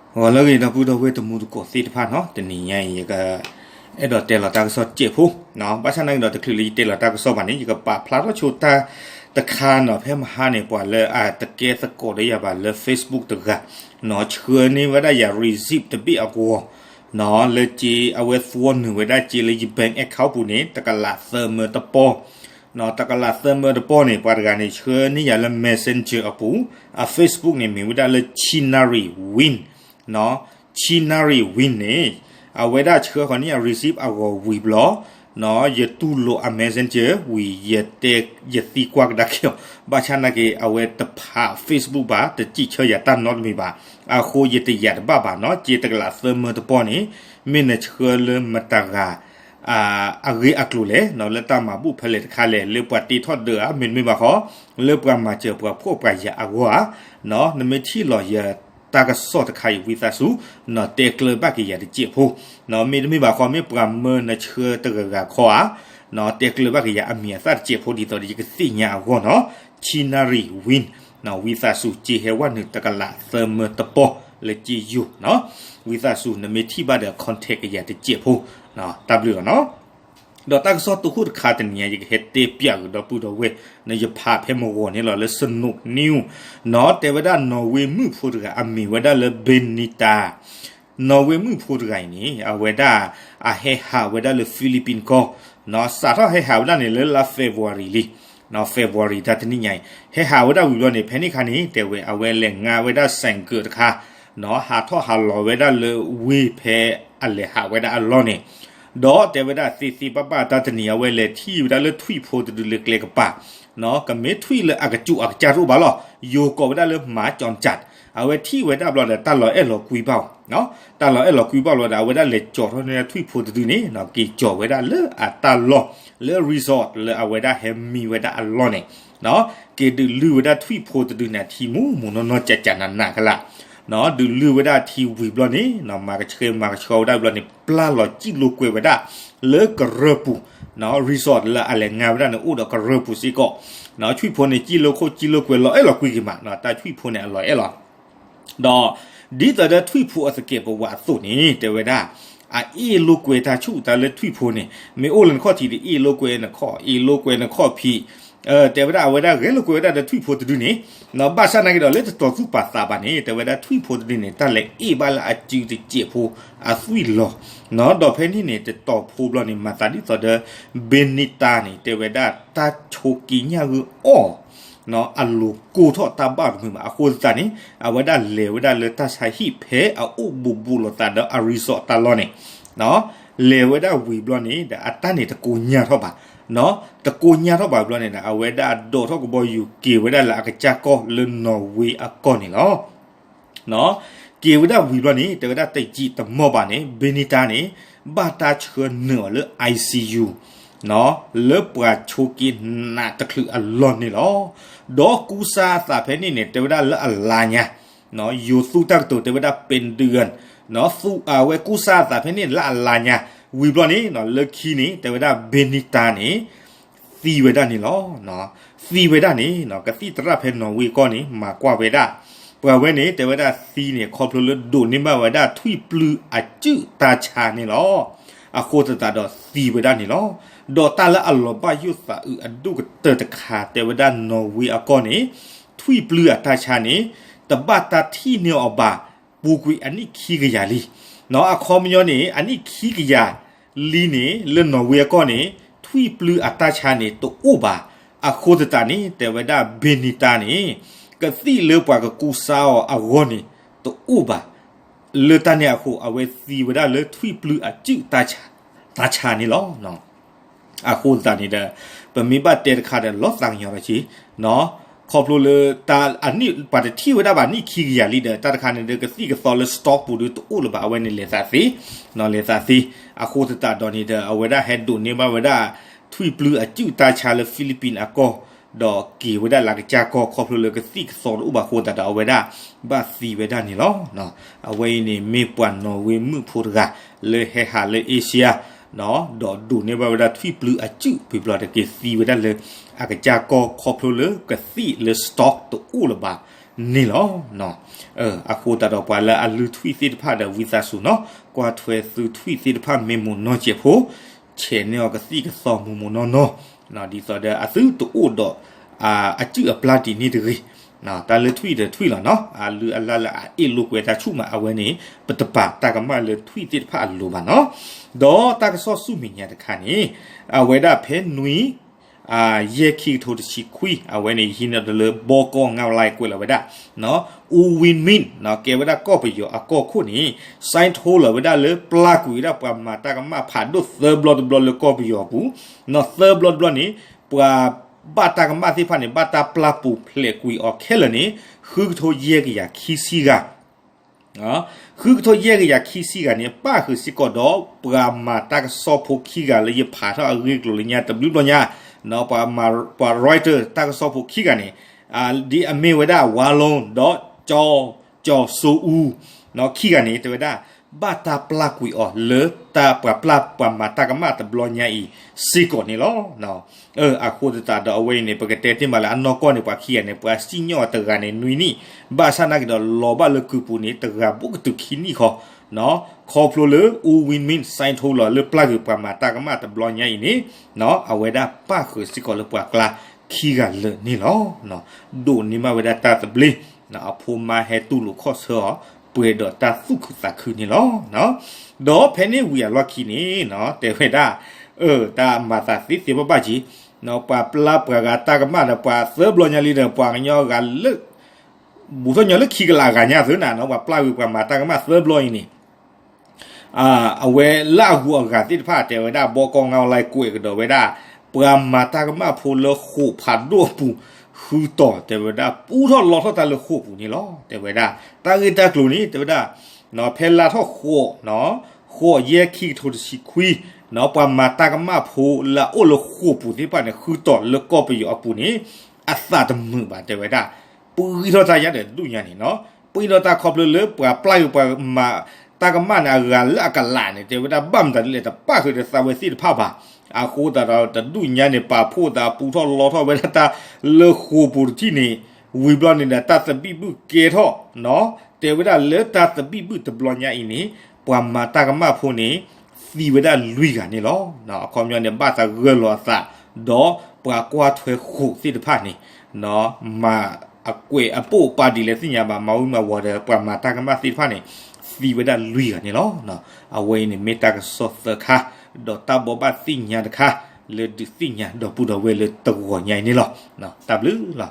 ဂီၤလၢအဂ့ၤ ဒီပုၢ်ဒီဝဲၢ်တံၤသကိးသ့ၣ်တဖၣ်နီၤ, တနံၤညါအံၤ ယကအဲၣ်ဒိးတဲလီၤတၢ်ကစီၣ်တစဲးဖိ, ဘၣ်ဆၣ်နာ်က့ဒီး တချုးလၢယတဲလီၤတၢ်ကစီၣ်ဘၣ်န့ၣ် ယကပာ်ဖျါထီၣ်ဆိတၢ်တခါနီၤ, ဖဲမဟါန့ၣ် ပှၤလၢအတကဲသကိးဒီးယၤဘၣ်လၢ Facebook တဂၤနီၤ, ဆှၢန့ၢ်ဝဲဒၣ်ယၤ receipt တဘ့ၣ်အဂီၤနီၤ, လၢက့ အဝဲသဝီနုာ်ဝဲဒၣ်က့လၢယ bank account ပူၤန့ၣ် တကလးသၢမၢတပီၢ် တကလးသၢမၢတပီၢ်န့ၣ် ပှၤတဂၤန့ၣ် ဆှၢန့ၢ်ယၤလၢ Messenger အပူၤ, အ Facebook န့ၣ် မ့ၢ်ဝဲဒၣ်လၢ Chinary Win, Chinary Win န့ၣ် အဝဲဒၣ်ဆှၢဃီၤန့ၢ်ယၤ receipt အဂီၤဝံၤဘျီ ယတူၢ်လိာ်အ Messenger ဝံၤ ယသံကွၢ်ကဒါက့ၤအီၤ, ဘၣ်ဆၣ်နာ်က့ အဝဲတဖး Facebook ဘၣ်, တစံးဆၢယၤတၢ်နီတမံၤဘၣ်, အဃိယတယာ်တဘၣ်ဘၣ်နီၤ, က့တကလးသၢမၢတပီၢ်န့ၣ် မ့ၢ်နဆှၢလၢမတၤဂၤ အဂ့ၢ်အကျိၤလဲၣ်, လၢတၢ်မၤဘူၣ်ဖဲလဲၣ်တခါလဲၣ်, လၢပှၤတ့ထီၣ်ဒၢးဧါ, မ့တမ့ၢ်ဘၣ်ဃီ လၢပှၤမၤစၢၤပှၤဖှီၣ်ပှၤယာ်အဂီၢ်ဧါ, နမ့ၢ်ထံၣ်လီၤယတၢ်ကစီၣ်တခါအံၤ ဝံသးစူၤ တဲကျၢၤဘၣ်က့ၤယၤတစဲးဖိ, မ့တမ့ၢ်ဘၣ်ဃီ မ့ၢ်ပှၤမၢနဆှၢတဂၤဂၤခီဧါ, တဲကျၢၤဘၣ်က့ၤယၤအမံၤအသၣ်တစဲးဖိ ဒ်သိးဒီးယကသ့ၣ်ညါအဂီၢ်နီၤ, Chinary Win, ဝံသးစူၤ က့ဟဲဝဲနုာ်တကလးသၢမၢတပီၢ်လၢက့ယိာ်နီၤ, ဝံသးစူၤ နမ့ၢ်ထံၣ်ဘၣ်ဒီး contact က့ၤယၤတစဲးဖိ, တၢ်ဘျုးလီၤနီၤ. ဒီးတၢ်ကစီၣ်တိခိၣ်တခါတနံၤညါ ယကဟဲတဲပျးကဒီပုၢ်ဒီဝဲၢ် ယဖးဖဲမုၢ်ဂီၤန့ၣ်လီၤ လၢ Snow News နီၤ, တဲဝဲဒၣ်နီၣ်ဝ့မုၣ်ဖိတဂၤ အမံၤဝဲဒၣ်လၢ Benita, နီၣ်ဝ့မုၣ်ဖိတဂၤအံၤန့ၣ် အဝဲဒၣ် အဟဲဟးဝဲဒၣ်လၢ Philippines ကီၢ်နီၤ, စးထီၣ်ဟဲဟးဝဲဒၣ်န့ၣ် လၢလါ February လံ February တၢ်တနံၣ်ညါအံၤ ဟဲဟးဝဲဒၣ်ဝံၤဘျီန့ၣ် ဖဲန့ၣ်ခါန့ၣ် တဲဝဲ အဝဲလဲၤငါဝဲဒၣ် ဆိုင်ကယ် တခါနီၤ, ဟးထီၣ်ဟးလီၤဝဲဒၣ်လၢဝ့ၢ်ဖဲအလဲၤဟးဝဲဒၣ်အလီၢ်န့ၣ်, ဒီးတဲဝဲဒၣ်သ့သ့ဘၣ်ဘၣ် တၢ်တနံၤ အဝဲလဲၤထံၣ်ဝဲဒၣ်လၢထွံၣ်ဖိတဒုလၢကျဲကပၤနီၤ, ကမ့ၢ်ထွံၣ်လၢအကစူးအကစၢ်တအိၣ်ဘၣ်လီၤ, ယိၤကိးဝဲဒၣ်လၢ หมาจรจัด, အဝဲထံၣ်ဝဲဒၣ်ဘျီဒီး တၢ်လီၤအဲၣ်လီၤကွံဘၣ်အီၤ, တၢ်လီၤအဲၣ်လီၤကွံဘၣ်ဘျီဒီး အဝဲဒၣ်လဲၤကၠီၤထီၣ်န့ၢ်ထွံၣ်ဖိတဒုန့ၣ်နီၤ, က့ၤကၠီၤဝဲဒၣ်လၢအတၢ်လီၢ် လၢ resort လၢအဝဲဒၣ်ဟဲမံဝဲဒၣ်အလီၢ်န့ၣ် က့ၤဒုးလုၢ်ဝဲဒၣ်ထွံၣ်ဖိတဒုန့ၣ် အထံမူးမူးနီၢ်နီၢ်ကၠးကၠးနးနးကလး, ဒုးလုၢ်ဝဲဒၣ်ထံဝံၤဘျီန့ၣ် မၤကဆှဲမၤကဆှီဝဲဒၣ်ဘျီန့ၣ် ပျၢ်လီၤစံၣ်လိာ်ကွဲဝဲဒၣ် လၢကရၢၢ်ပူၤ, resort လၢအလဲၤငါဝဲဒၣ်န့ၣ် အိၣ်ဒီးကရၢၢ်ပူၤစ့ၢ်ကီး, ထွံၣ်ဖိန့ၣ် စံၣ်လိာ်ခိၣ်စံၣ်လိာ်ကွဲလီၤအဲၣ်လီၤကွံက့ၤမး, တၢ်ထွံၣ်ဖိန့ၣ်အလီၤအဲၣ်လီၤ ဒီးဒ်သိးဒီးထွံၣ်ဖိအသကဲးပဝးအသိးန့ၣ် တဲဝဲဒၣ် အအ့ၣ်လိာ်ကွဲတၢ်ဆူၣ်တၢ်လၢထွံၣ်ဖိန့ၣ် မ့ၢ်အိၣ်လၢနခီၣ်ထံးဒီး အ့ၣ်လိာ်ကွဲနခီၣ် အ့ၣ်လိာ်ကွဲနခီၣ်ဖံး, တဲဝဲဒၣ်အဝဲဒၣ်ဂဲၤလိာ်ကွဲဝဲဒၣ်ဒီးထွံၣ်ဖိတဒုန့ၣ်, ဘၣ်ဆၣ်နာ်က့ဒီး လၢတတီၤသူၣ်ပာ်သးဘၣ်န့ၣ် တဲဝဲဒၣ်ထွံၣ်ဖိတဒုန့ၣ် တၢ်လဲၤအ့ၣ်ဘၣ်လၢအစုတစဲးဖိအသွံၣ်လီၤ, ဒီးဖဲန့ၣ်န့ၣ် တတီၤဖိဘျီန့ၣ် မၤသးဒ်သိးဒီး Benita န့ၣ် တဲဝဲဒၣ်တၢ်ဆိးက့ညၣ်ဂုၢ်အီၣ် အလိၤကိၢ်ထီၣ်တၢ်ဘၣ်တမုာ်ဘၣ် အဃိသတးန့ၣ် အဝဲဒၣ်လဲၤဝဲဒၣ်လၢတၢ်ဆါဟံၣ်ဖဲအအိၣ်ဘူးဘူးလိာ်သးဒီးအ resort တၢ်လီၢ်န့ၣ်, လဲၤဝဲဒၣ်ဝံၤဘျီန့ၣ်ဒီး အတၢ်န့ၣ်တကိညၢ်ထီၣ်ဘၣ်, တကိညၢ်ထီၣ်ဘၣ်ဘျီန့ၣ်ဒီး အဝဲဒၣ်ဒိးထီၣ်ကဘီယူၤက့ၤဝဲဒၣ်လၢအကစၢ်ကီၢ်လၢနီၣ်ဝ့အကီၢ်န့ၣ်လီၤ. က့ၤဝဲဒၣ်ဝံၤဘျီန့ၣ် တဲဝဲဒၣ်တယံာ်တမီၢ်ဘၣ်န့ၣ် Benita န့ၣ် ဘၣ်တၢ်ဆှၢနုာ်အီၤလၢ ICU လၢပှၤဆိးက့နးတချုးအလီၢ်န့ၣ်လီၤ. ဒီးကူစါအသးဖဲန့ၣ်န့ၣ် တဲဝဲဒၣ်လၢအလါညါ ယိၤသူတၢ်ကတိၤတဲဝဲဒၣ် ပ့ၤဒုၣ်အၢၣ် သူအဝဲကူစါအသးဖဲန့ၣ်လၢအလါညါ ဝံၤဘျီန့ၣ် လၢခံန့ၣ် တဲဝဲဒၣ် Benita န့ၣ် သံဝဲဒၣ်န့ၣ်လီၤ. သံဝဲဒၣ်န့ၣ် ကသံၣ်သရၣ်ဖဲနီၣ်ဝ့ကီၢ်န့ၣ် မၤကွၢ်ဝဲဒၣ် ပှၤဝဲန့ၣ် တဲဝဲဒၣ်သံန့ၣ် ခီဖျိလၢဒိးန့ၢ်ဘၣ်ဝဲဒၣ်ထွံၣ်ပျုၢ်အစုၣ်တၢ်ဆါန့ၣ်လီၤ. အဃိသတးဒီးသံဝဲဒၣ်န့ၣ်လီၤ. ဒီးတၢ်လၢအလီၤဘၣ်ယိၣ်သးအုးအဒိၣ်ကတၢၢ်တခါ တဲဝဲဒၣ်နီၣ်ဝ့အကီၢ်န့ၣ် ထွံၣ်ပျုၢ်အတၢ်ဆါန့ၣ် တဘၣ်တၢ်ထံၣ်န့ၢ်အီၤဘၣ် ပူၤကွံာ်အနံၣ်ခံကယၤလံ. အခီပညီန့ၣ် အနံၣ်ခံကယၤလံန့ၣ် လၢနီၣ်ဝ့အကီၢ်န့ၣ် ထွံၣ်ပျုၢ်အတၢ်ဆါန့ၣ်တအိၣ်ဘၣ်. အဃိသတးန့ၣ် တဲဝဲဒၣ် Benita န့ၣ် ကသံၣ်လၢပှၤကကူစါအီၤအဂီၢ်န့ၣ် တအိၣ်ဘၣ်. လၢတၢ်န့ၣ်အဃိ အဝဲသံဝဲဒၣ်လၢထွံၣ်ပျုၢ်အစုၣ်တၢ်ဆါ တၢ်ဆါန့ၣ်လီၤ. အဃိသတးန့ၣ်ဒီး ပမ့ၢ်ဘၣ်တဲတခါဒီး လီၤသးကညီၤဒီးက့ၤ ခီဖျိလၢတၢ်အနံၣ် ပှၤတထံၣ်ဝဲဒၣ်ဘၣ်နံၣ်ခံကယၤလံဒီး တၢ်တခါန့ၣ်ဒီး ကသံၣ်ကသီလၢ stock ပူၤဒီးတအိၣ်လၢၤဘၣ် အဝဲန့ၣ်လဲၤသးသ့ လဲၤသးသ့. အဃိသတးဒီးန့ၣ်ဒီး အဝဲဒၣ်ဟဲဒိးန့ၢ်ဘၣ်ဝဲဒၣ် ထွံၣ်ပျုၢ်အစုၣ်တၢ်ဆါလၢ Philippines အကီၢ် ဒီးက့ၤဝဲဒၣ်လၢအကစၢ်ကီၢ် ခီဖျိလၢကသံၣ်ကသီတအိၣ်ဘၣ်အဃိသတးဒီး အဝဲဒၣ်ဘၣ်သံဝဲဒၣ်န့ၣ်လီၤ. အဝဲအံၤန့ၣ် မ့ၢ်ပှၤနီၣ်ဝ့မုၣ်ဖိတဂၤ လၢဟဲဟးလၢ Asia ဒီးဒိးန့ၢ်ဘၣ်ဝဲဒၣ်ထွံၣ်ပျုၢ်အစုၣ် ဝံၤဘျီဒီးက့ၤသံဝဲဒၣ်လၢအကစၢ်ကီၢ် ခီဖျိလၢကသံၣ်လၢ stock တအိၣ်လၢၤဘၣ် န့ၣ်လီၤ. အဃိသတးဒီးပှၤလၢအလုၢ်ထွံၣ်သ့ၣ်တဖၣ်ဒီးဝံသးစူၤနီၤ, ကွၢ်ထွဲသုထွံၣ်သ့ၣ်တဖၣ်မ့ၢ်မိၢ်နီၢ်စဲးဖိ, ဆဲးန့ၢ်အီၤကသံၣ်ကသီမုၢ်မုၢ်နီၢ်နီၢ်, ဒ်သိးဒီးအသုတအိၣ်ဒီး အစုၣ်အပျၢ်ဒ်န့ၣ်တဂ့ၤ. တၢ်လၢထွံၣ်ဒီးထွံၣ်လီၤနီၤ, အလုၢ်အလၢ်လၢအအ့ၣ်လိာ်ကွဲတၢ်ဆူၣ်မးအဝဲန့ၣ် ပတပာ်တၢ်ကမၣ်လၢထွံၣ်သ့ၣ်တဖၣ်အလိၤဘၣ်နီၤ. ဒီးတၢ်ကစီၣ်ဆူမဲာ်ညါတခါန့ၣ် အဝဲဒၣ်ဖဲနွံ ယဲၢ်ခံကထိတဆံခွံ အဝဲန့ၣ် ယဟံးန့ၢ်ဒီးလၢ ဘီကီၢ် online ကွဲးလီၤဝဲဒၣ် အူဝံမ့ၣ် ကဲဝဲဒၣ်ကီၢ်ပယီၤအကီၢ်ခိၣ်န့ၣ် ဆဲးထိလီၤဝဲဒၣ်လၢပျၢ်ကွံာ်ဝဲဒၣ်ပှၤမၤတၢ်ကမၣ်ဖးဒိၣ်သၢဘျီတဘျီလၢကီၢ်ပယီၤအပူၤ, သၢဘျီတဘျီန့ၣ် ပှၤဘၣ်တၢ်ကမၣ်သ့ၣ်တဖၣ်န့ၣ် ဘၣ်တၢ်ပျၢ်ပူၤဖျဲးကွံာ်အီၤခဲလၢာ်န့ၣ် ဃုကထိယဲၢ်ကယၤခံဆံဂၤ ဃုကထိယဲၢ်ကယၤခံဆံဂၤန့ၣ် ပၣ်ဃုာ်စ့ၢ်ကီးဒီး ပှၤမၤတၢ်ကစီၣ်ဖိခံဂၤလၢယဖးထီၣ်အဂ့ၢ်အကျိၤလၢညါတဘျုးဘျီညါ, ပှၤ Reuters တၢ်ကစီၣ်ဖိခံဂၤန့ၣ် ဒ်အမ့ၢ်ဝဲဒၣ် ဝါလီ ဒီး ကၠီၤစိအူ ခံဂၤန့ၣ် တဲဝဲဒၣ် ဘၣ်တၢ်ပျၢ်ကွံာ်အီၤလၢတၢ်ပှၤပျၢ်ပှၤမၤတၢ်ကမၣ်တဘျီညါအံၤစ့ၢ်ကီးန့ၣ်လီၤ. အဃိသတးဒီးအဝဲအံၤန့ၣ် ပကတဲတ့ၢ်မးလၢအနီၢ်ကီၢ်န့ၣ် ပှၤခံဂၤန့ၣ် ပှၤစံၣ်ညီၣ်အီၤတဂၤန့ၣ်နွံနံၣ်, ဘၣ်ဆၣ်နာ်က့ၤဒီးလီၤဘၣ်လၢကုၢ်ပူၤန့ၣ် တဂၤဘူးကတုၤခံနံၣ်ဃီ, ခီဖျိလၢ အူဝံမ့ၣ် ဆဲးထိလီၤလၢပျၢ်ကွံာ်ပှၤမၤတၢ်ကမၣ်တဘျီညါအံၤန့ၣ် အဝဲဒၣ်ပၣ်ဃုာ်စ့ၢ်ကီးလၢပှၤကျါခံဂၤလၢာ်န့ၣ်လီၤ. ဒိးန့ၢ်မးဝဲဒၣ်တၢ်သဘျ့, အဖိမါဟဲတူၢ်လိာ်ခီၣ်ဆၢအီၤ ပှဲၤဒီးတၢ်သူၣ်ခုသးခုန့ၣ်လီၤ. ဒီးဖဲန့ၣ်ဝံၤအလီၢ်ခံန့ၣ် တဲဝဲဒၣ် တၢ်မၤသးသ့သ့ဘၣ်ဘၣ်က့ၤ, ပှၤပျၢ်ပှၤဂၤတၢ်ကမၣ်ဒီးပှၤသၢဘျီညါလံဒီး ပှၤကညီဂၤလၢ ဘူးထီၣ်ညီလၢခံကလးဂၤညါသ့ၣ်နၤနီၤ ပှၤပျၢ်ကွံာ်ပှၤမၤတၢ်ကမၣ်သၢဘျီအံၤန့ၣ် အဝဲလၢအဂုၤအဂၤသ့ၣ်တဖၣ်တဲဝဲဒၣ် ဘီကီၢ် online ကွဲးကဒီးဝဲဒၣ် ပှၤမၤတၢ်ကမၣ်ဖိလၢဃိာ်ဖးဒိၣ်အပူၤ ဃုတီၤ တဲဝဲဒၣ် ပူထီၣ်လီထီၣ်တၢ်လၢဃိာ်ပူၤန့ၣ်လီၤ. တဲဝဲဒၣ် တၢ်ဂ့ၢ်တၢ်ကျိၤန့ၣ် တဲဝဲဒၣ် ဖဲလါထီၣ်ဃိး ဃိးယဲၢ်ခံကထိတဆံခွံ ပှၤမၤတၢ်ကမၣ်ဖိလၢအအိၣ်လၢဃိာ်ပူၤသ့ၣ်တဖၣ်န့ၣ် ဃုတီၤလၢကီၢ်ပယီၤအပူၤန့ၣ် အသးတမုာ်ဘၣ် တဲဝဲဒၣ် ပှံၢ်ထီၣ်တၢ်ယါဒီးတဒူၣ်ညါန့ၣ်နီၤ, ပှံၢ်ထီၣ်တၢ်ခီဖျိလၢပှၤပျၢ်ကွံာ်ပှၤမၤတၢ်ကမၣ်န့ၣ် အဂၤလၢအကလးန့ၣ် တဲဝဲဒၣ် ဘၣ်မတၤဒ်လဲၣ် တပၣ်ဃုာ်ဒီးသးဝဲသ့ၣ်တဖၣ်ဘၣ်. အဃိသတးဒီး တဒူၣ်ညါန့ၣ် ပာ်ဖှိၣ်သးပူထီၣ်လီထီၣ်ဝဲဒၣ်တၢ်လၢဃိာ်ပူၤတထံၣ်န့ၣ် ဝံၤဘျီန့ၣ်ဒီး တၢ်သဘံၣ်ဘုၣ်ကဲထီၣ်နီၤ, တဲဝဲဒၣ်လၢတၢ်သဘံၣ်ဘုၣ်တဘျီညါအံၤန့ၣ် ပှၤမၤတၢ်ကမၣ်ဖိန့ၣ် သံဝဲဒၣ်လွံၢ်ဂၤန့ၣ်လီၤ. အခီပညီန့ၣ် ဘၣ်သးဂၢၢ်လီၤအသး ဒီးပှၤကွၢ်ထွဲဃိာ်သ့ၣ်တဖၣ်န့ၣ် မၤအကွဲးအပိာ်ပာ်ဒ်လဲၣ်သ့ၣ်ညါဘၣ် မၤဝံၤမၤဝီၤဒီး ပှၤမၤတၢ်ကမၣ်သ့ၣ်တဖၣ်န့ၣ် သံဝဲဒၣ်လွံၢ်ဂၤန့ၣ်လီၤ. အဝဲအံၤန့ၣ်မ့ၢ်တၢ်ကစီၣ်သၢခါ ဒီးတၢ်ဘိးဘၣ်သ့ၣ်ညါတခါ လၢဒုးသ့ၣ်ညါဒီပုၢ်ဒီဝဲၢ်လၢတဂီၤညါအံၤန့ၣ်လီၤ. တၢ်ဘျုးလီၤ.